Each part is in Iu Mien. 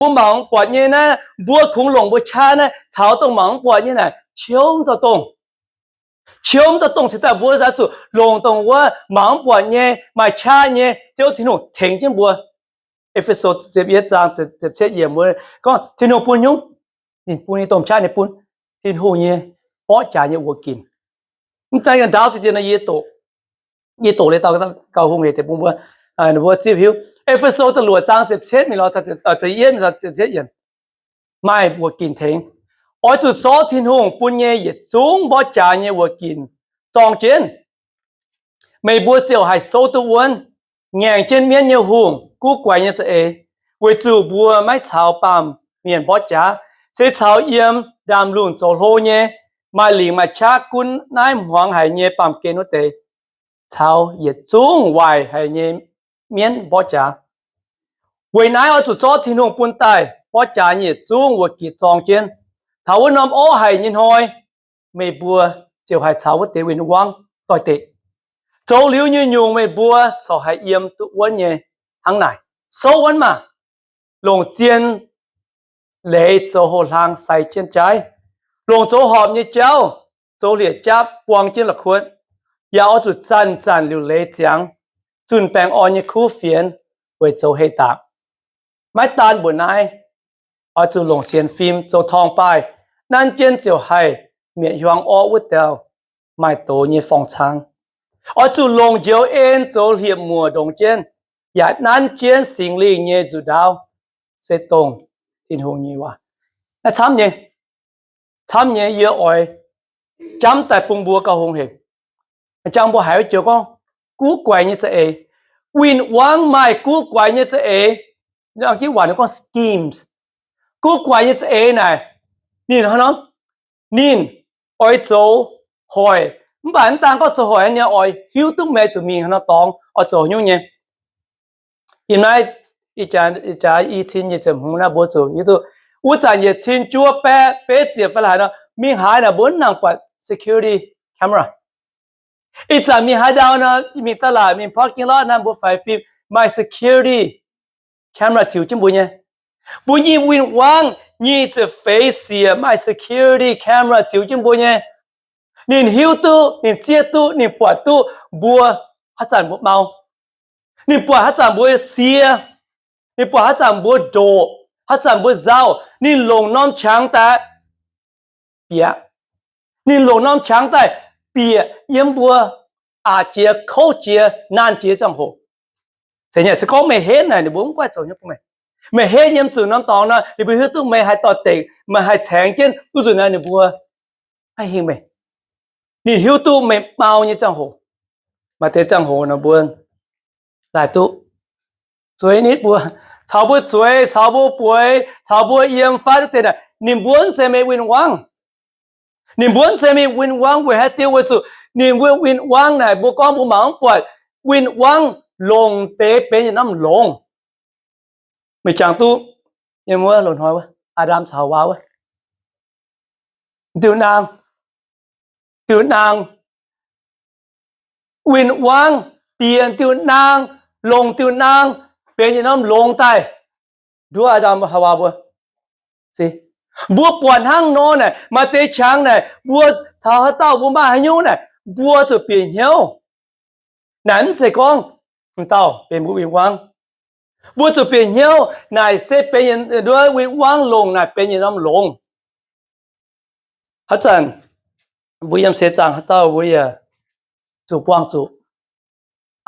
mbuo mangc mv buatc nyei naaiv, mbuo kungx longc mbuo qaqv naaiv caux dongh mangc mv buatc nyei naaic qiemx dauh dongh. Qiemx dauh dongh cingx daaih mbuo oix zuqc longc dongh wuov mangc mv buatc nyei, maaih qaqv nyei Ziouv Tin-Hungh tengx jienv mbuo. E^fe^so ziepc yietv zaang ziepc cietv yiemc gorngv Tin-Hungh bun nyungc, ninh bun nyei domh qaqv ninh bun, Tin-Hungh nyei mborqv jaax nyei wuoz ginc. Mv zeiz ndaauv deix dien nor, yie doqc, yie doqc liuz dauh gauh hungh hec deix bun mbuo, mbuo zipv hiuv. E^fe^so da'luoqc zaang ziepc cietv mingh lorz ziepc yietv, maaih wuoz ginc tengx. Oix zuqc zorqv Tin-Hungh bun nyei yietc zungv mborqv jaax nyei wuoz ginc zorng jienv. Meih mbuo ziouc haih souv duqv wuonv, ngaengc jienv mienv nyei hungh, guv guaix nyei za'eix, weic zuqc mbuo maiv caux baamh mienh mborqv jaax, se caux yiem ndaamv-lungh zoux hlo nyei, maaih lingc maaih qaqv gunv naaiv hmuangx haic nyei baamh gen wuov deix, caux yietc zungv waaic haic nyei mienv mborqv jaax. Weic naaiv oix zuqc zorqv Tin-Hungh bun daaih mborqv jaax nyei yietc zungv wuoz ginc zorng jienv. Taux wuov norm orqv haic nyei hnoi, meih mbuo ziouc haih caux wuov deix win-wangv doix-dekc. Zoux liuz nyei nyungc meih mbuo corc haih yiem duqv wuonv nyei hnangv naaic. Souv wuonv maah! Longc zien leiz zoux houx-hlaang sai jienv jaaiv, longc zoux horpc nyei jauv zoux hlieqv-jaapv buang jienv la'kuotv, yaac oix zuqc zanc-zanc liuc leiz ziangx zunh baengh orn nyei kuv fienx weic zoux heh daaih. Maiv daan mbuoqc naaiv, oix zuqc longc sienx fim zoux torngv-baaih, nanv jienv ziouc haih mietc hiuang orqv wuov dauh maaih doz nyei forng-cang. Oix zuqc longc njoux en zoux hlieqv-muoc ndongx jienv, yaac nanv jienv Singx Lingh nyei nzuqc ndaauv, se dongh Tin-Hungh nyei waac. Naaiv camv nyei, camv nyei yie oix jamv daaih bun mbuo gauh hungh hec. Jangx mbuo haiz wuov joux gorngv guv guaix nyei za'eix. Win-wangv maaih guv guaix nyei za'eix. Ginv waac gorngv schemes. Guv guaix nyei za'eix naaic, ninh hnangv nor, ninh oix zoux hoic, mv baac mv daan gorngv zoux hoic, ninh oix hiuv duqv meih zuqc mingh hnangv nor dorngx oix zoux nyungc nyei. Yiem naaiv ih jaax i cin nyic ziepc hmz naaiv mbuo zuqc hiuv duqv, wuov zanc yietc cin juov baeqv betv ziepc fai haaix nor, mingh haaix naaic mbuo mv nangc buatc security camera. Ih zanc mingh haaix ndau nor, mingh ตลาด, mingh parking lot naaiv mbuo faix fim maaih security camera ziux jienv mbuo nyei. Mbuo nyei win-wangv nyic ziepc feix siec maaih security camera ziux jienv mbuo nyei. Ninh hiuv duqv, ninh zieqv duqv, ninh buatc duqv mbuo haaix zanc mbuo mau. Ninh buatc haaix zanc mbuo sie. Ninh buatc haaix zanc mbuo ndoqc, haaix zanc mbuo nzauh. Ninh longc norm qangx daaih bieqc. Ninh longc norm qangx daaih bieqc yiem mbuo aqc jiex, kouv jiex, naanh jiex ziangh hoc. Se gorngv meih henv naaic, ninh mbuo mv goiv zoux nyei bun meih. Meih henv yiem zuqc norm dorngx nor, ninh mbuo hiuv duqv meih haih doix-dekc, meih haih caengx jienv, wuov nzunc naaiv ninh mbuo maiv hingh meih. Ninh hiuv duqv meih mau nyei ziangh hoc. Maaih deix ziangh hoc nor mbuo laaic duqv zueiz nitv mbuo, caux mbuo zueiz, caux mbuo bueix, caux mbuo yiem fatv wuov deix naaic, ninh mbuo mv zeiz meih win-wangv. Ninh mbuo mv zeiz meih win-wangv weic haaix diuc? Weic zuqc ninh mbuo win-wangv naaic, mbuo gorngv mbuo mangc mv buatc, win-wangv longc deix benx yietc norm longx. Meih jangx duqv, yiem wuov loz-hnoi wuov, Aa^ndam caux Haawaa wuov, diuh naang, diuh naang, win-wangv bieqc diuh naang, longc diuh naang benx yietc norm longx daaih nduov Aa^ndam Haawaa mbuo. Mbuo buatc hnangv nor naaic, maaih deix qangx naaic, mbuo caux haaix dauh mbuo maaih haaix nyungc naaic, mbuo zuqc bieqc hnyouv. Naaic mv zeiz gorngv m'dauh benx mbuo win-wangv. Mbuo zuqc bieqc hnyouv naaic se benx yietc nduov win-wangv longc naaic benx yietc norm longx. Haaix zanc mbuo yiem seix zaangc haaix dauh mbuo yaac zuqc buangh zuqc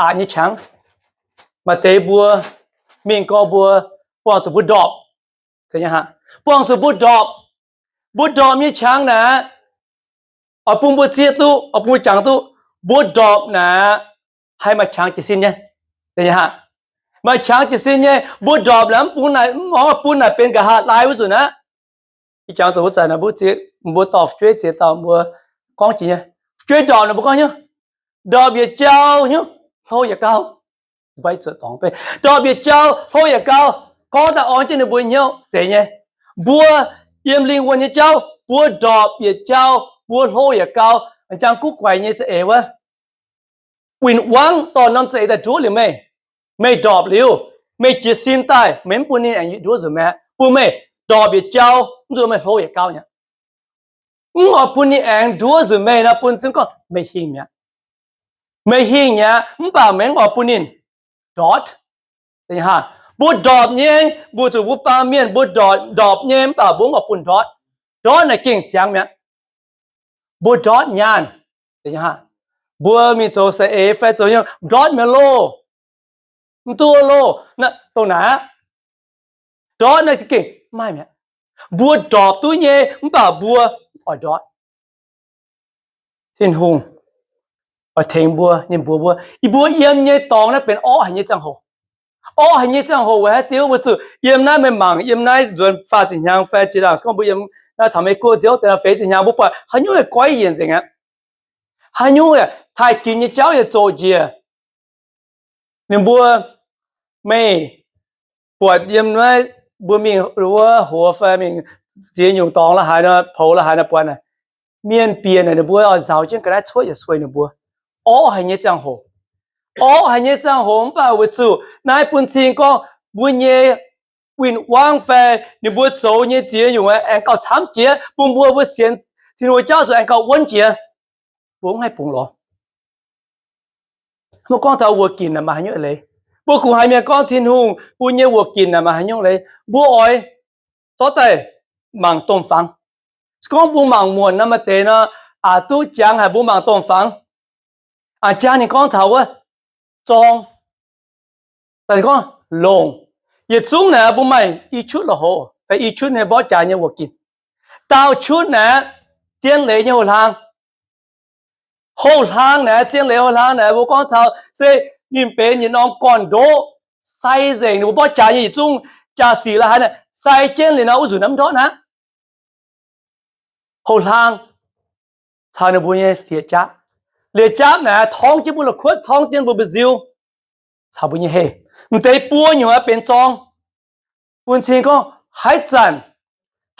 aqc nyei qangx. Maaih deix mbuo mingh gorx mbuo buangh zuqc mbuo ndorpc. Buangh zuqc mbuo ndorpc. Mbuo ndorpc nyei qangx naaic, oix bun mbuo zieqv duqv, oix bun mbuo jangx duqv, mbuo ndorpc naaic haih maaih qangx jiez sin nyei. Maaih qangx jiez sin nyei, mbuo ndorpc naaic mv bun naaic, mv oix bun naaic benx nqa'haav laai wuov nzunc aqv. Ih jangx zuqc wuov zanc naaic mbuo zieqv, mbuo dorh fu'jueiv zieqv dauh mbuo gorngv jiex nyei. Fu'jueiv ndorpc naaic mbuo gorngv hnyouv, ndorpc yietc jauv hnyouv, hlo yietc gauv. Ndorpc yietc jauv hlo yietc gauv, gorngv daaih orn jienv ninh mbuo hnyouv zeiz nyei. Mbuo yiem lingh wuonh nyei jauv, mbuo ndorpc yietc jauv, mbuo hlo yietc gauv, jangx guv guaix nyei za'eix wuov. Win-wangv dorh norm za'eix daaih nduov liuz meih. Meih ndorpc liuz, meih jiez sin daaih, meih mv bun ninh aengx nduov nzunc mi'aqv. bun meih ndorpc yietc jauv, mv zuqc meih hlo yietc gauh mi'aqv. Mv oix bun ninh aengx nduov nzunc meih nor, bun zungv gorngv meih hingh mi'aqv. Meih hingh mi'aqv, mv baac meih mv oix bun ninh ndortv. Mbuo ndorpc nyei, mbuo zuqc mbuo baamh mienh mbuo ndorpc, ndorpc nyei, mv baac mbuo mv oix bun ndortv. Ndortv naaic gengh ziangx mi'aqv. Mbuo ndortv nyaanh, mbuo mingh zoux saeng-eix fai zoux hnyouv ndortv mi'aqv loh. Mv duqv loh, dongh naaic aqv. Ndortv naaiv za'gengh maaih mi'aqv. Mbuo ndorpc duqv nyei, mv baac mbuo oix ndortv. Tin-Hungh oix tengx mbuo, ninh mbuox mbuo, yie mbuo yiem nyei dorngx naaiv benx orqv haic nyei ziangh hoc. Orqv haic nyei ziangh hoc weic haaix diuc? Weic zuqc yiem naaiv meih mangc, yiem naaiv nzuonx faah ziepc hnyangx fai jiex ndaangc, gorngv mbuo yiem naaiv taux Meiv Guoqv nziouv deix feix ziepc hnyangx, mbuo buatc haaix nyungc yaac goiv yienc nzengc aqv. Haaix nyungc yaac taaih ginx nyei jauv yaac zoqc njiec. Ninh mbuo, meih buatc yiem naaiv, mbuo mingh wuov hoz fai mingh ziex nyungc dorngx la'haaix nor, poux la'haaix nor, buatc naaic, mienh bieqc naaic ninh mbuo oix nzaaux jienv ga'naaiv cuotv yaac sueih ninh mbuo. Orqv haic nyei ziangh hoc. Orqv haic nyei ziangh hoc mv baac weic zuqc naaiv bun cing gorngv mbuo nyei win-wangv fai ninh mbuo zoux nyei ziex nyungc aengx gauh camv jiex, bun mbuo mbuo sienx Tin-Hungh jauv zuqc aengx gauh wuonv jiex. Mbuo mv haih bungx lorz. Mbuo gorngv taux wuoqc ginc naaic maaih haaix nyungc leiz? Mbuo kungx haiz mienh gorngv Tin-Hungh bun nyei wuoqc ginc naaic maaih haaix nyungc leiz? Mbuo oix zorqv daaih mangc domh fangx. Se gorngv mbuo mangc muonc nor, maaih deix nor, aqc duqv jangx haic mbuo mangc domh fangx. A'jang ninh gorngv taux wuov zorng, daaih gorngv longc. Yietc zungv naaic mbuo maaih i qutv la'hov fai i qutv nyei mborqv jaax nyei wuoqc ginc. Daauh qutv naaic zien leiz nyei houx-hlaang. Houx-hlaang naaic, zien leiz houx-hlaang naaic, mbuo gorngv taux se ninh benx yietc norm gorn-ndoqv, sai nzengc. Ninh mbuo mborqv jaax nyei yietc zungv jaa-sic la'haaix naaic, sai jienv liuz nor wuov nzunc naaiv mv ndortv aqv. Houx-hlaang caux ninh mbuo nyei hlieqv-jaapv. Hlieqv-jaapv naaic torngv jienv mbuo la'kuotv, torngv jienv mbuo mba'nziu, caux mbuo nyei heh. M'deix buo nyungc aeqv benx zorng. Bun cing gorngv haaix zanc,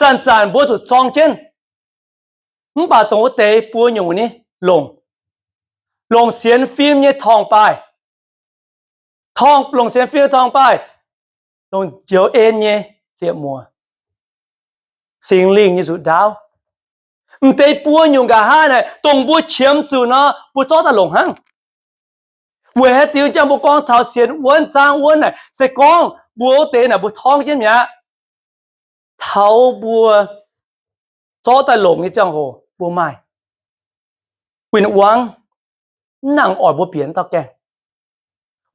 zanc-zanc mbuo zuqc zorng jienv. Mv baac dongh wuov deix buo nyungc ni longc, longc sienx fim nyei torngv-baaih, torngv, longc sienx fim nyei torngv-baaih, longc njoux en nyei hlieqv-muoz, Singx Lingh nyei nzuqc ndaauv. M'deix buo nyungc nqa'haav naaic, dongh mbuo qiemx zuqc nor, mbuo zorqv daaih longc hnangv. Weic haaix diuc jangx mbuo gorngv taux sienx wuonv zaangv wuonv naaic, se gorngv mbuo wuov deix naaic mbuo torngv jienv mi'aqv. Taux mbuo zorqv daaih longc nyei ziangh hoc mbuo maaih win-wangv mv nangc oix mbuo bieqc dauh gaengh.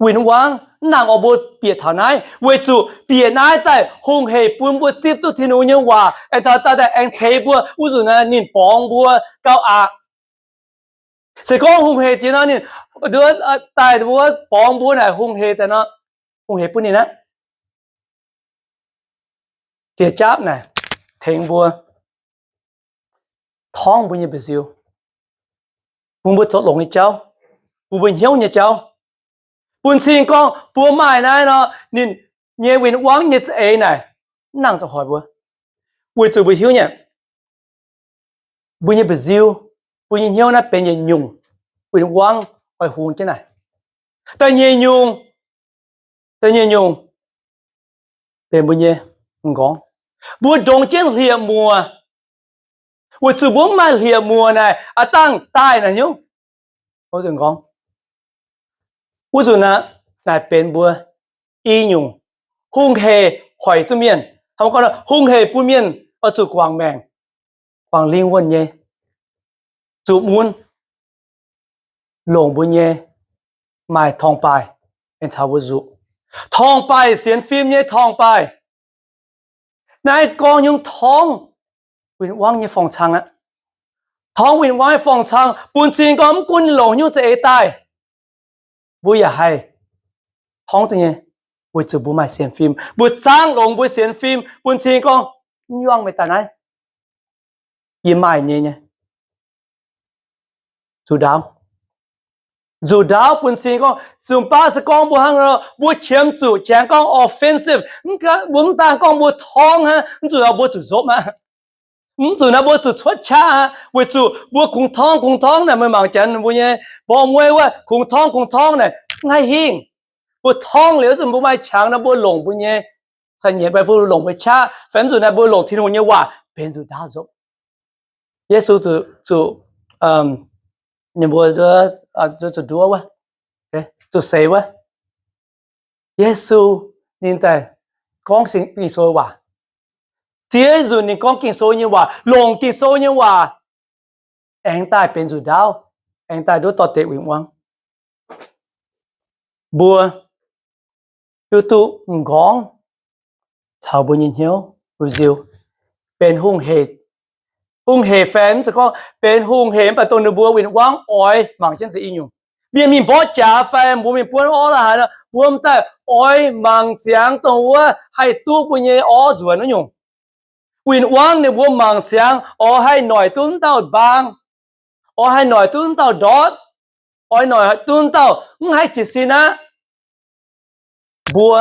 Win-wangv mv nangc oix mbuo bieqc taux naaiv, weic zuqc bieqc naaiv daaih hungh heic bun mbuo zipv duqv Tin-Hungh nyei waac, aengx taux daaih aengx ceix mbuo, wuov nzunc ninh borngz mbuo gauh aqc. Se gorngv hungh heic jiex nor, ninh daaih mbuo borngz mbuo naaic hungh heic daaih nor, hungh heic bun ninh aqv. Hlieqv-jaapv naaic tengx mbuo, torngv mbuo nyei mba'nziu, bun mbuo zoux longx nyei jauv, bun mbuo hnyouv nyei jauv. Bun cing gorngv mbuo maaih naaiv nor, ninh nyei win-wangv nyei za'eix naaic mv nangc zoux hoic mbuo, weic zuqc mbuo hiuv nyei, mbuo nyei mba'nziu, mbuo nyei hnyouv naaiv benx yietc nyungc win-wangv oix hungx jienv naaic. Da'nyeic nyungc, da'nyeic nyungc benx mbuo nyei m'nqorngv. Mbuo ndongx jienv hlieqv-muoz, weic zuqc mbuo mv maaih hlieqv-muoz naaic, aav dangh daaih naaic hnyouv m'nqorngv. Wuov nzunc naaic, naaic benx mbuo i nyungc hungh heic hoic duqv mienh. Hnangv gorngv hungh heic bun mienh oix zuqc guangc maengc, guangc lingh wuonh nyei, zuqc mun, longc mbuo nyei maaih torngv-baaih aengx caux mbuo nzuqc. Torngv-baaih sienx fim nyei torngv-baaih. Naaiv gorngv nyungc torngv win-wangv nyei forng-cang aqv. Torngv win-wangv nyei forng-cang bun cing gorngv mv gunv ninh longc haaix nyungc za'eix daaih, mbuo yaac haih torngv duqv nyei, weic zuqc mbuo maaih sienx fim. Mbuo zaangv longx mbuo sienx fim bun cing gorngv, mv yuangh meih daaih naaiv, yie maaih nyei nyei. Nzuqc ndaauv, nzuqc ndaauv bun cing gorngv, nzunc baav se gorngv mbuo hnangv nor, mbuo qiemx zuqc jangx gorngv offensive, mbuo mv daan gorngv mbuo torngv hnangv, mv zuqc mbuo zuqc nzopv aqv. Mv zuqc naaiv mbuo zuqc cuotv qaqv aqv, weic zuqc mbuo kungx torngv kungx torngv naaic, meih mangc janx mbuo nyei mborqv mueiv wuov, kungx torngv kungx torngv naaic mv haih hingh. Mbuo torngv liuz zuqc mbuo maaih qangx nor mbuo longc mbuo nyei caux nyienz mbuo longc mbuo qaqv, fai mv zuqc naaiv mbuo longc Tin-Hungh nyei waac benx nzuqc ndaauv nzopv. Yesu zuqc, zuqc, ninh mbuo zuqc nduov wuov, zuqc seix wuov. Yesu ninh daaih gorngv Ging-Sou waac. Ziex nzunc ninh gorngv Ging-Sou nyei waac, longc Ging-Sou nyei waac, aengx daaih benx nzuqc ndaauv, aengx daaih nduov dorh deix win-wangv. Mbuo hiuv duqv m'nqorngv caux mbuo nyei hnyouv, mbuo nziu benx hungh hec. Hungh hec fai mv zeiz gorngv benx hungh hec mv baac dongh ninh mbuo win-wangv oix mangc jienv deix i nyungc. Mienh mingh mborqv jaax fai mbuo mingh buonv orv la'haaix nor, mbuo m'daaih oix mangc ziangx dongh wuov haih duqv mbuo nyei orv nzuonx wuov nyungc. Win-wangv ninh mbuo mangc ziangx oix haih noic duqv m'dauh mbaang, oix haih noic duqv m'dauh ndortv, oix noic duqv m'dauh mv haih jiez sin aqv. Mbuo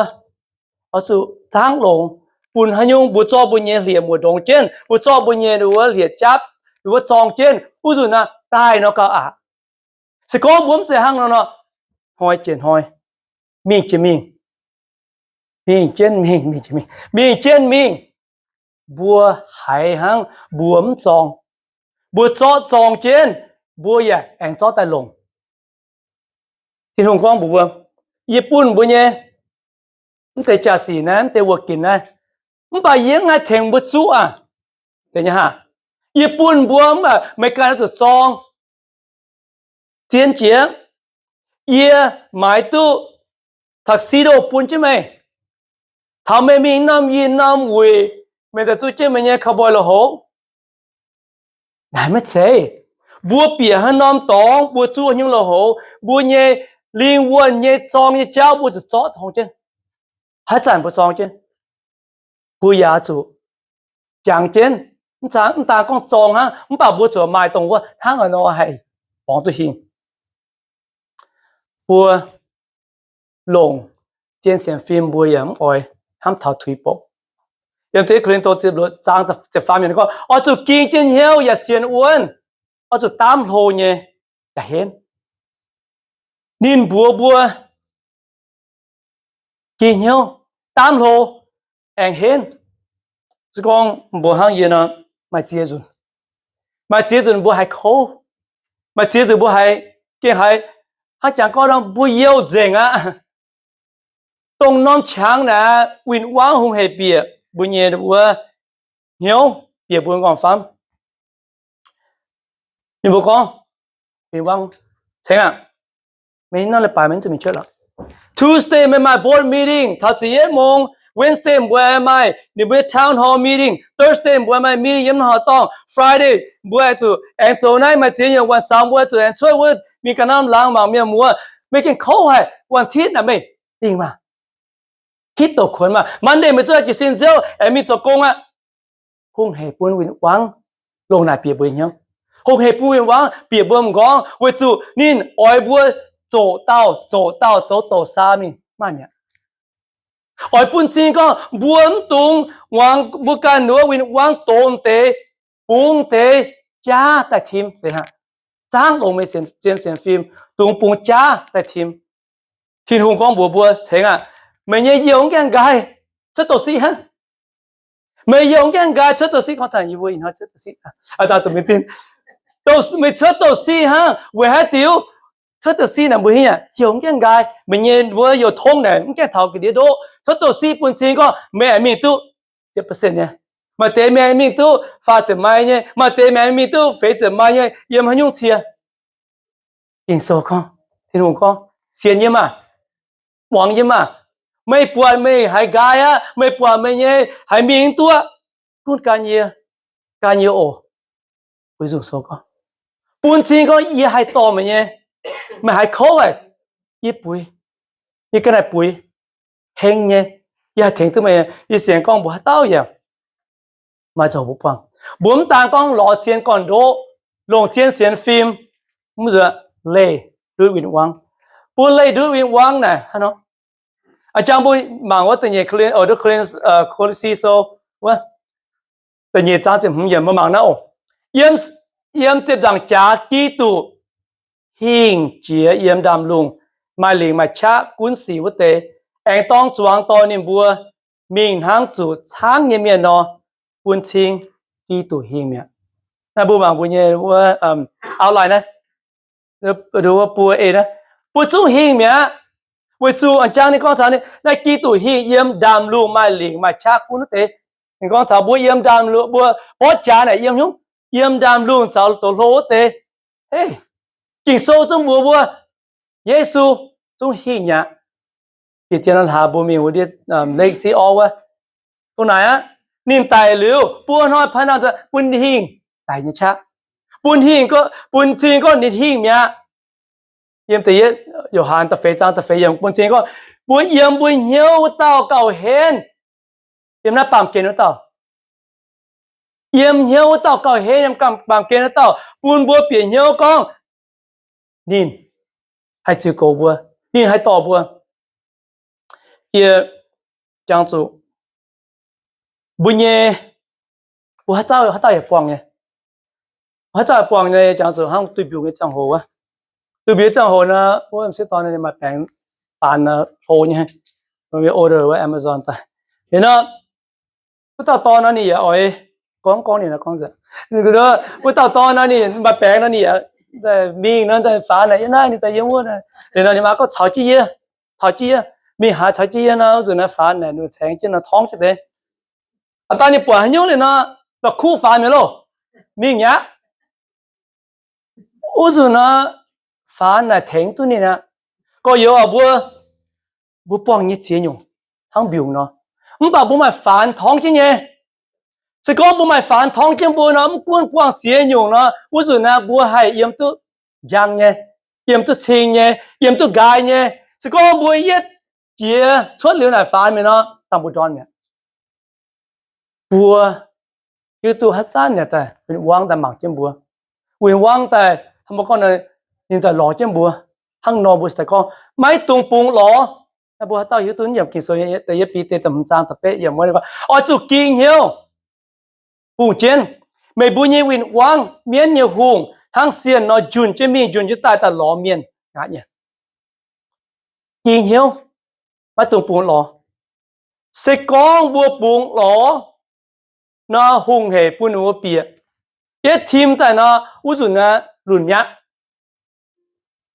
oix zuqc zaangv longx, bun haaix nyungc mbuo zorqv mbuo nyei hlieqv-muoc ndongx jienv, mbuo zorqv mbuo nyei wuov hlieqv-japv wuov zorng jienv, wuov nzunc naaiv daaih nor gauh aqc. Se gorngv mbuo mv zeiz hnangv nor nor, hnoi jiex hnoi, mingh jiex mingh, mingh jienv mingh, mingh jienv mingh, mingh jienv mingh, mbuo haiz hnangv mbuo mv zorng. Mbuo zorqv zorng jienv, mbuo yaac aengx zorqv daaih longc. Tin-Hungh gorngv mbuox mbuo, yie bun mbuo nyei mv deix jaa-sic naaiv, mv deix wuoqc ginc naaiv, mv baac yie mv haih tengx mbuo zuqv aqv. Yie bun mbuo mv baac meih ganh oix zuqc zorng. Zien jiex, yie maaiz duqv tuxedo bun jienv meih, taux meih mingh norm yinh norm wuic, meih daaih zuqv jienv meih nyei cowboy lui-houx. Naaic maiv zeiz. Mbuo bieqc haaix norm dorngx mbuo zuqv haaix nyungc lui-houx, mbuo nyei lingh wuonh nyei zorng nyei jauv mbuo zuqc zorqv zorng jienv. Haaix zanc mbuo zorng jienv, mbuo yaac zuqc jangx jienv. Mv daan gorngv zorng hnangv, mv baac mbuo zuqc maaih dongh wuov hnangv haaix nor haih borngz duqv hingh. Mbuo longc zien sienx fim mbuo yaac mv oix hnamv taux tuix bouc. Yiem Ko^lin^to zaang ziepc faam yiemc gorngv, oix zuqc ging jienv hnyouv yaac sienx wuonv, oix zuqc daamv hlo nyei yaac henv. Ninh mbuox mbuo ging hnyouv, daamv hlo, aengx henv. Se gorngv mbuo hnangv yie nor, maaih ziex nzunc, maaih ziex nzunc mbuo haiz kouv, maaih ziex nzunc mbuo haiz gengh haiz hnangv jangx gorngv nor mbuo youh nzengc aqv. Dongh norm qangx naaic win-wangv hungh hec bieqc mbuo nyei wuov hnyouv, bieqc mbuo nqorngv-famv. Ninh mbuo gorngv, win-wangv, ceng aqv, meih norm leiz-baaix maiv zuqc mingh church lorqc. Tuesday meih maaih board meeting taux ziepc yietv mong. Wednesday mbuo maaih ninh mbuo nyei town hall meeting. Thursday mbuo maaih meeting yiem norm dorngh. Friday mbuo zuqc aengx zoux naaiv maaih ziex nyungc. Waanc saaux mbuo zuqc aengx cuotv wuov mingh ganh norm laangz mangc mienh muoz. Meih gengh kouv haic. Waanc titv naaic meih dingh maah, hitv douz kuonx maah. Monday meih zuqc jiez sin nziouv aengx mingh zoux gong aqv. Hungh hec bun win-wangv longc naaic bieqc mbuo hnyouv. Hungh hec bun win-wangv bieqc mbuo m'nqorngv weic zuqc ninh oix mbuo zoqc dauh zoqc dauh zoux douc saa mingh, maaih mi'aqv. Oix bun cing gorngv mbuo mv dungx muangx mbuo ganh wuov win-wangv, dongz deix, bungx deix jaav daaih tim. Zaangv longx meih zien sienx fim, dungx bungx jaav daaih tim. Tin-Hungh gorngv mbuox mbuo, ceng aqv, meih nyei youh mv gaengh nqaai cuotv douh siqv hnangv. Meih youh mv gaengh nqaai cuotv douh siqv, gorngv taux yie mbuo ih hnoi cuotv douh siqv, meih cuotv douh siqv hnangv, weic haaix diuc? Cuotv douh siqv naaic mbuo hingv aqv, youh mv gaengh nqaai, meih nyei mbuo youh tongv naaic mv gaengh taux ga'ndiev ndoqv. Cuotv douh siqv bun cing gorngv meih aengx mingh duqv ziepc percent nyei. Maaih deix meih aengx mingh duqv faah ziepc mai nyei, maaih deix meih aengx mingh duqv feix ziepc mai nyei, yiem haaix nyungc cie. Ging-Sou gorngv, Tin-Hungh gorngv, sienx yie maah, muangx yie maah. Meih buatc meih haiz nqaai aqv, meih buatc meih nyei haiz mingh mv duqv, gunv gan yie, gan yie oc. Mbuo Ging-Sou gorngv, bun cing gorngv yie haih dorh meih nyei, meih haiz kouv haic, yie buix, yie ganh haih buix, heng nyei, yie haih tengx duqv meih nyei. Yie sienx gorngv mbuox haaix dauh yaac maaih zoux mbuo buangh. Mbuo mv daan gorngv lorz zien gorn-ndoqv, longc zien sienx fim, mv zuqc leih ndutv win-wangv, bun leih ndutv win-wangv naaic hnangv nor. A'jang mbuo mangc wuov da'nyeic Ko^lin, Ko^lin, Ko^lin^si Sou wuov da'nyeic zaang ziepc hmz yiemc, mbuo mangc naaiv oc. Yiem, yiem ziepc nzaangc jaax Giduc hingh jiex yiem ndaamv-lungh, maaih lingc maaih qaqv gunv sic wuov deix, aengx dorng zuangx dorh ninh mbuo mingh hnangv zuqc caangv nyei mienh nor, bun cing Giduc hingh mi'aqv. Naaiv mbuo mangc mbuo nyei wuov outline naaiv, buo eix naaiv, mbuo zungv hingh mi'aqv. Weic zuqc a'jang ninh gorngv taux naaiv Giduc hingh yiem ndaamv-lungh maaih lingc maaih qaqv gunv wuov deix. Ninh gorngv taux mbuo yiem ndaamv-lungh, mbuo borqv jaax naaic yiem nyungc, yiem ndaamv-lungh caux doqc hlo wuov deix. Ging-Sou zungv mbuox mbuo, Yesu zungv hingh mi'aqv. Bieqc dien nor hlaax mbuo mingh wuov ndiev Lake City wuov, dongh naaic aqv. Ninh daic liuz buo hnoi paav nangh bun hingh daic nyei qaqv, bun hingh, bun cing gorngv ninh hingh mi'aqv. Yiem da'yietv Yo^han da'feix zaang da'feix yiemc bun cing gorngv, mbuo yiem mbuo hnyouv wuov dauh gauh henv, yiem naaiv baamh gen wuov dauh, yiem hnyouv wuov dauh gauh henv, yiem baamh gen wuov dauh bun mbuo bieqc hnyouv gorngv ninh haih ziux goux mbuo, ninh haih dorh mbuo. Yie jangx zuqc mbuo nyei, mbuo haaix dauh, haaix dauh yaac buangh nyei, haaix dauh yaac buangh nyei. Jangx zuqc hnangv duih mbiungc nyei ziangh hoc wuov, duih mbiungc nyei ziangh hoc nor, wuov m'sieqv dorn ninh maaih baengx faanx hlo nyei, order wuov Amazon daaih. Liuz nor, wuov dauh dorn nor ninh yaac oix gorngv, gorngv ninh gorngv, wuov dauh dorn nor ninh maaih baengx nor ninh yaac mingh nor faanx naaic yiem naaiv, ninh daaih yiem wuov. Liuz nor ninh maa gorngv caux jienv yie, caux jienv yie, mingh haaix caux jienv yie nor, wuov nzunc naaiv faanx naaic ninh caengx jienv nor torngv jienv deix. Aa, daaih ninh buatc haaix nyungc liuz nor, la'kuqv faanx mi'aqv loh, mingh mi'aqv. Wuov nzunc nor, faanx naaic tengx duqv ninh aqv. Gorx-youz aac, mbuo, mbuo buangh nyei ziex nyungc hnangv mbiungc nor, mv baac mbuo maaih faanx torngv jienv nyei. Se gorngv mbuo maaih faanx torngv jienv mbuo nor, mv gunv buangh ziex nyungc nor, wuov nzunc naaiv mbuo haih yiem duqv njang nyei, yiem duqv cing nyei, yiem duqv nqaai nyei. Se gorngv mbuo yietv jiex cuotv liuz naaic faanx mi'aqv nor, dangh mbuo ndorn mi'aqv. Mbuo hiuv duqv haaix zanc ninh daaih, win-wangv daaih mangc jienv mbuo. Win-wangv daaih, mbuo gorngv ninh daaih lorz jienv mbuo. Hnangv nor mbuo daaih gorngv maiv dungx bungx lorz. Mbuo haaix dauh hiuv duqv yiem Ging-Sou, da'yietv Bide da'hmz zaang da'betv yiemc wuov, oix zuqc ging hnyouv hungh jienv. Meih mbuo nyei win-wangv, mienv nyei hungh, hnangv sienh nor njunh jienv mingh njunh jienv daaih, daaih lorz mienh aqv nyei. Ging hnyouv, maiv dungx bungx lorz. Se gorngv mbuo bungx lorz nor, hungh hec bun ninh mbuo bieqc. Yietv tim daaih nor, wuov nzunc naaiv lunc mi'aqv.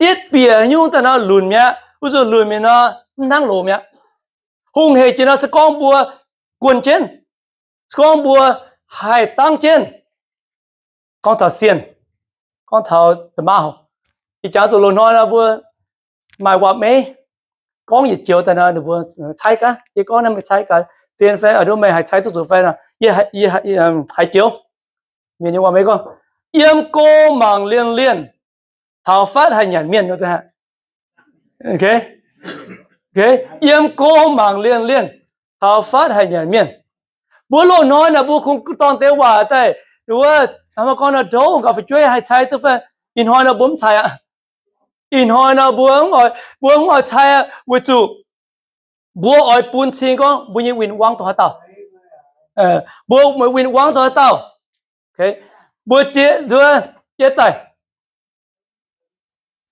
Yietv bieqc nyungc daaih nor lunc mi'aqv. Wuov nzunc lunc mi'aqv nor, mv hnangv loz mi'aqv. Hungh hec jiex nor, se gorngv mbuo guon jienv, se gorngv mbuo haih dangv jienv, gorngv taux sienh, gorngv taux da'maauh, ih jangx zuqc loz-hnoi nor mbuo maaih waac-meiv gorngv yietc joux daaih nor, ninh mbuo caaiv gaax. Yie gorngv naaiv meih caaiv gaax zien fai, aa, meih haih caaiv duqv zuqc fai nor, yie haiz joux. Mienh nyei waac-meiv gorngv, yiem go mangc lienh lienh, taux fatv haih nyanc mienh. Yiem go mangc lienh lienh, taux fatv haih nyanc mienh. Mbuo loz-hnoi naaic mbuo kungx dorh deix waac daaih, wuov, gorngv nor ndouv gauh fu'jueiv haih caaiv duqv fai? Ih hnoi nor mbuo mv caaiv aqv. Ih hnoi nor mbuo, mbuo mv oix caaiv aqv, weic zuqc mbuo oix bun cing gorngv mbuo nyei win-wangv dongh haaix dauh. Mbuo win-wangv dongh haaix dauh. Mbuo jiex, jiex daaih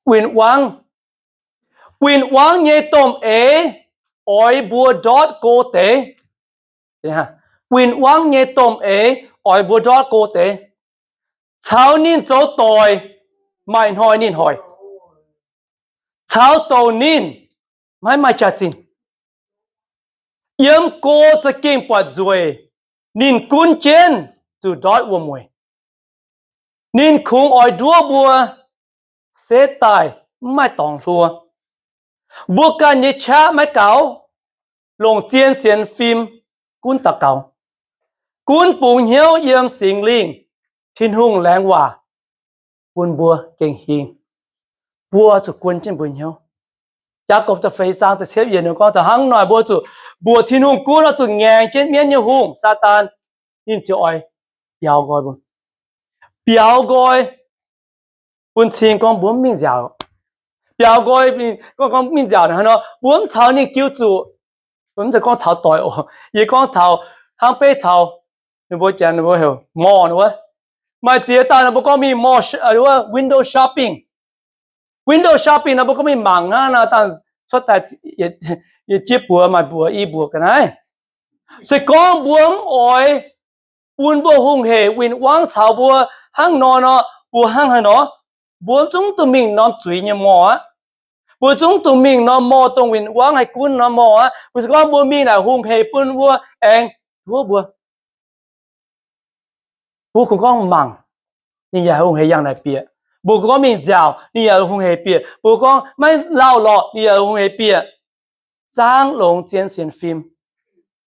win-wangv. Win-wangv nyei domh eix oix mbuo ndortv go deix. Win-wangv nyei domh eix oix mbuo ndortv go deix. Caux ninh zoux doic, maaih hnoi ninh hoic. Caux douc ninh maiv maaih jaax-zinh. Yiem go za'gengh buatc nzueic, ninh gunv jienv zuqc ndortv wuom-mueic. Ninh kungx oix nduov mbuo setv daaih mv maaih dorngx hluo. Mbuo ganh nyei qaqv maiv gaux, longc zien sienx fim gunv daux gaux, gunv bungx hnyouv yiem Singx Lingh, Tin-Hungh laengz waac bun mbuo gengh hingh. Mbuo zuqc guon jienv mbuo hnyouv. Yaagorpc da'feix zaang da'cietv yiemc ninh gorngv taux hnangv naaic, mbuo zuqc mbuoqc Tin-Hungh gunv, oix zuqc ngaengc jienv mienv nyei hungh, Saadaan, ninh ziouc oix biaux nqoi mbuo. Biaux nqoi bun cing gorngv mbuo mv mingh nziaauc. Biaux nqoi gorngv mingh nziaauc naaic hnangv nor, mbuo mv caux ninh jiu zuqc. Mv zeiz gorngv caux doic oc. Yie gorngv taux hnangv beiv taux ninh mbuo janx ninh mbuo heuc mall wuov, maaih ziex daaih nor mbuo gorngv mingh mall, window shopping. Window shopping nor mbuo gorngv mingh mangc hnangv nor, dangh cuotv daaih yietc jieqv buoz, maaih mbuox i mbuox ga'naaiv. Se gorngv mbuo mv oix bun mbuo hungh heic win-wangv caux mbuo hnangv nor nor, mbuo hnangv haaix nor? Mbuo zungv duqv mingh norm zuiz nyei morh aqv. Mbuo zungv duqv mingh norm morh dongh win-wangv haih gunv norm morh aqv. Mbuo se gorngv mbuo mingh naaic hungh heic bun mbuo aengx nduov mbuo. Mbuo kungx gorngv mangc, ninh yaac hungh heic yangh naaic bieqc. Mbuo kungx gorngv mingh nziaauc, ninh yaac hungh heic bieqc. Mbuo gorngv maiv lauh lorqc, ninh yaac hungh heic bieqc. Zaangv longx zien sienx fim,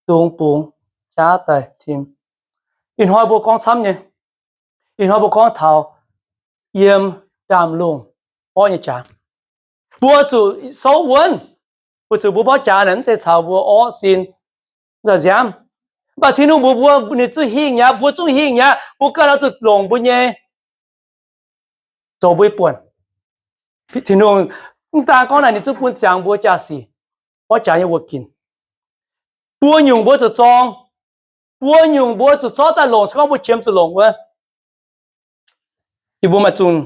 dungx bungx jaav daaih tim. Ih hnoi mbuo gorngv camv nyei. Ih hnoi mbuo gorngv taux yiem ndaamv-lungh borqv nyei jaax. Mbuo zuqc souv wuonv, weic zuqc mbuo borqv jaax naaic mv zeiz caux mbuo orqv sin, mv zeiz nziaamv. Mv baac Tin-Hungh mbuox mbuo, ninh zuqc hingh mi'aqv, mbuo zungv hingh mi'aqv, mbuo ganh oix zuqc longc mbuo nyei zoux mbuo nyei buonc. Tin-Hungh mv daan gorngv naaic, ninh zungv bun ziangx mbuo jaa-sic, borqv jaax nyei wuoqc ginc. Buo nyungc mbuo zuqc zorng, buo nyungc mbuo zuqc zorqv daaih longc, se gorngv mbuo qiemx zuqc longc wuov. Yie mbuo maaih zungh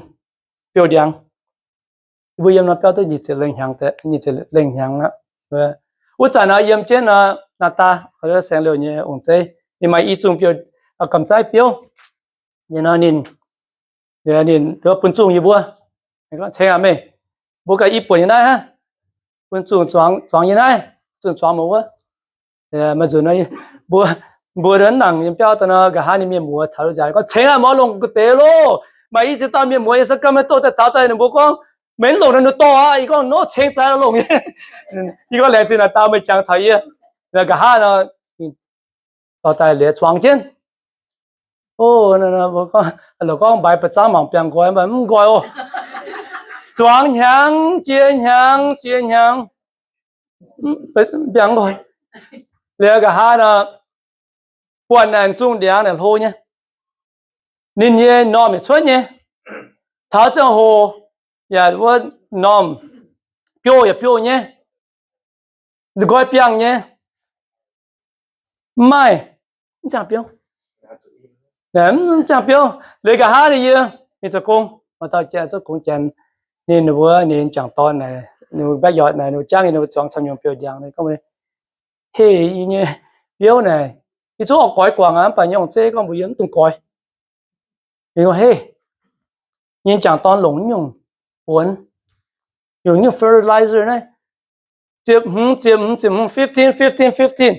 biouv ndiangx. Yie mbuo yiem nor biauv duqv nyic ziepc lengh hnyangx, nyic ziepc lengh hnyangx aqv. Wuov zanc nor yiem jienv nor, naaiv daaih saeng-liouh nyei ong-zeiv, ninh maaih i zungh biouv, gamh zaiv biouv. Ninh nor ninh, ninh bun zungh yie mbuo. Ceng aqv meih, mbuo ganh i buonc nyei naaiv hnangv, bun zungh zuangx nyei naaiv, zungh zuangx meih wuov. Maaih nzunc mbuo, mbuo nangc yiem biauv daaih nor, nqa'haav ninh mienh muoz taux nzaaih gorngv, ceng aqv, mbuo longc ga'deix loh. Maaih i ziex dauh mienh muoz yiem Sacramento daaih taux daaih, ninh mbuo gorngv, meih mv longc naaiv nor dorh aqv. Yie gorngv, nor ceng zaaix longc nyei. Yie gorngv, laengz zingh naaic dauh meih jangx taux yie. Nqa'haav nor, dorh daaih liuz zuangx jienv. O, la'gorngv mbaix ba'zangv mangc biangh nqoi, mv nqoi oc. Zuangx hnyangx jiex hnyangx jiex hnyangx, biangh nqoi. Liuz nqa'haav nor, buatc naaic zungh ndiangx naaic hlo nyei, ninh nyei normh yaac cuotv nyei. Taux ziangh hoc yaac wuov normh biouv yaac biouv nyei, nqoi biangh nyei. Mv maaih, mv ziangh biouv. Mv ziangh biouv. Liuz nqa'haav ninh yie mingh zoux gong, maaih dauh janx zoux gong janx, ninh mbuo ninh jangc dorn naaic, ninh mbuo mbaeqv yoic naaic, ninh mbuo jangv ninh mbuo zuangx camv nyungc biouv ndiangx. Heh, yie nyei biouv naaic, yie zungv oix goix guangc aqv, mv baac nyei ong-zeiv gorngv mbuox yie mv dungx goix. Ninh gorngv, heh, nyei jangc dorn longc nyungc buonc, longc nyungc fertilizer naaiv, ziepc hmz, ziepc hmz, ziepc hmz, fifteen, fifteen, fifteen.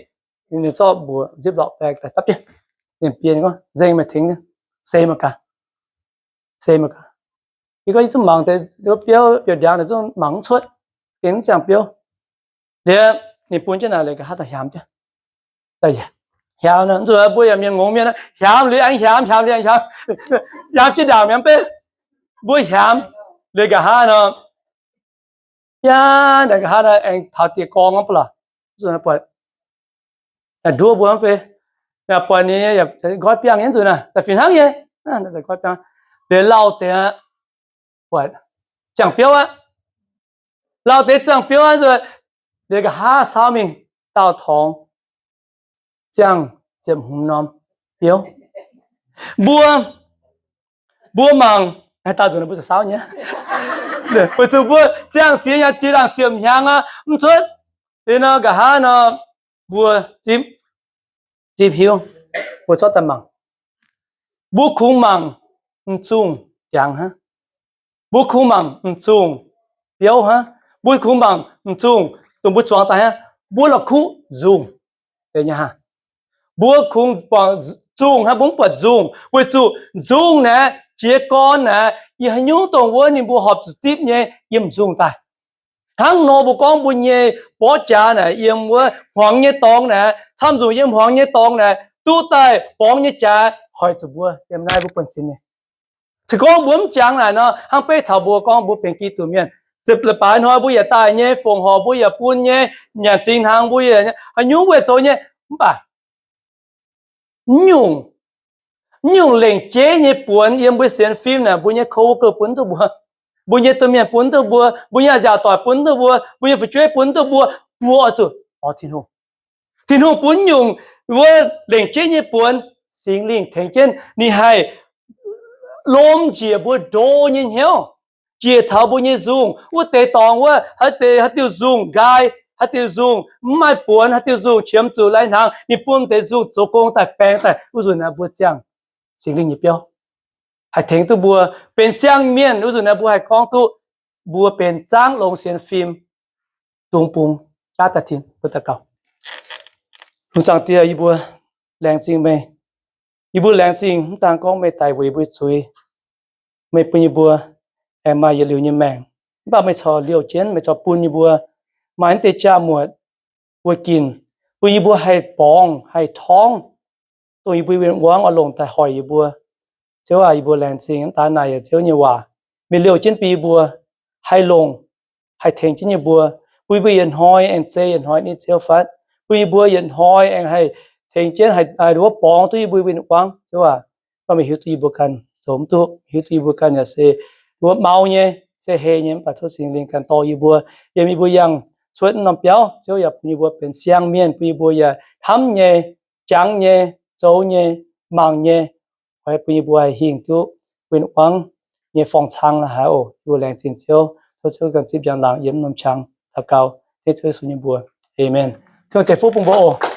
Ninh zorqv mbuox ziplock bag daaih dapv jienv, ninh bieqc gorngv, nzengc meih tengx, save meih gaax, save meih gaax. Yie gorngv yie zungv mangc deix biouv, biouv ndiangx daaih zungv mangc mv cuotv, gengh mv ziangh biouv. Liuz ninh bun jienv naaic, liuz nqa'haav daaih hiaamx jienv. Hiaamx nor, mbuo yaac mienh ngongx mienh, hiaamx liuz aengx hiaamx, hiaamx liuz aengx hiaamx, hiaamx jienv ndaangc mi'aqv beiv. Mbuo hiaamx liuz nqa'haav nor, yaac nqa'haav nor aengx taux dieh gorngv aqv ba'laqc, buatc nduov mbuo mv fei, buatc ninh nqoi biangh nyei nzunc naaic, da'fih hnangv nyei, nqoi biangh. Liuz lauh deix aqv, buatc ziangh biouv aqv. Lauh deix ziangh biouv aqv, liuz nqa'haav saauv mingh daauh torngx ziangh ziepc hmz norm biouv. Mbuo, mbuo mangc, daauh nzunc mbuo zuqc saauv nyei, weic zuqc mbuo ziangh ziex hnyangx, jiex ndaangc ziepc hnyangx aqv, mv cuotv. Liuz nor nqa'haav nor, mbuo zipv, zipv hiuv, mbuo zorqv daaih mangc. Mbuo kungx mangc m'zungh ndiangx hnangv. Mbuo kungx mangc m'zungh biouv hnangv. Mbuo kungx mangc m'zungh dongh mbuo zuangx daaih hnangv. Mbuo la'kuqv nzungh deix nyei hnangv. Mbuo kungx buatc nzungh hnangv, mbuo mv buatc nzungh, weic zuqc nzungh naaic, jiez gorn naaic, yiem haaix nyungc dongh wuov ninh mbuo horpc zuqc zipv nyei, yiem m'zungh daaih. Hnangv nor mbuo gorngv mbuo nyei borqv jaax naaic, yiem wuov hmuangx nyei dorngx naaic, camv nzunc yiem hmuangx nyei dorngx naaic, duqv daaih borngz nyei jaax hoic zuqc mbuo yiem naaiv mbuo buonv-sin nyei. Se gorngv mbuo mv jangx naaic nor, hnangv beiv taux mbuo gorngv mbuo benx Giduc mienh, ziepc leiz-baaix hnoi mbuo yaac daaih nyei, fongc horc mbuo yaac bun nyei, nyanc singx hnaangx mbuo yaac, haaix nyungc mbuo yaac zoux nyei, mv baac mv nyungc, mv nyungc lengc jeiv nyei buonx yiem mbuo sienx fim naaic, mbuo nyei coworker bun duqv mbuo, mbuo nyei domh mienh bun duqv mbuo, mbuo nyei nziaauc doic bun duqv mbuo, mbuo nyei fu'jueiv bun duqv mbuo, mbuo oix zuqc borngz Tin-Hungh. Tin-Hungh bun nyungc wuov lengc jeiv nyei buonx, Singx Lingh tengx jienv ninh haih lomh njiec mbuo ndo nyei hnyouv, njiec taux mbuo nyei nzungh. Wuov deix dorngx wuov, haaix deix haaix diuh nzungh nqaai, haaix diuh nzungh mv maaih buonx, haaix diuh nzungh qiemx zuqc lai-hnaangx, ninh bun deix nzungh zoux gong daaih baeng daaih wuov nzunc naaic mbuo ziangh Singx Lingh nyei biauv haih tengx duqv mbuo benx siang-mienh. Wuov nzunc naaic mbuo haih gorngv duqv mbuo benx zaangv longx sienx fim, dungx bungx jaav daaih tin. Mbuo daux gaux. Lungh zaangc Diex, yie mbuo laengz zingh meih. Yie mbuo laengz zingh mv daan gorngv meih daic weic yie mbuo zuiz, meih bun yie mbuo aengx maaih yietc liuz nyei maengc. Mv baac meih corc liouh jienv, meih corc bun yie mbuo maaih naaiv deix jaa-muotc wuov ginc, bun yie mbuo haih borngz haih torngv, dongh yie mbuo win-wangv oix longc daaih hoic yie mbuo. Ziouv aac, yie mbuo laengz zingh mv daan naaic yaac Ziouv nyei waac, meih liouh jienv bun yie mbuo haih longc, haih tengx jienv yie mbuo, bun yie mbuo yietc hnoi aengx zei yietc hnoi nyei Ziouv fatv, bun yie mbuo yietc hnoi aengx haih tengx jienv haih wuov borngz duqv yie mbuo win-wangv. Ziouv aac, baac meih hiuv duqv yie mbuo ganh zoux mv duqv, hiuv duqv yie mbuo ganh yaac se wuov mau nyei, se heh nyei, mv baac tov Singx Lingh ganh dorh yie mbuo, yiem yie mbuo yangh cuotv norm biauv, Ziouv yaac bun yie mbuo benx siang-mienh, bun yie mbuo yaac hnamv nyei, jangx nyei, zoux nyei, mangc nyei, oix bun yie mbuo haih hingh duqv win-wangv nyei forng-cang la'haaix oc. Yie mbuo laengz zingh Ziouv. Tov Ziouv ganh zipv njang-laangc yiem norm qangx daux gaux, dengv Ziouv Yesu nyei mbuox. Aamen. Tin-Hungh ceix fuqv bun mbuo oc.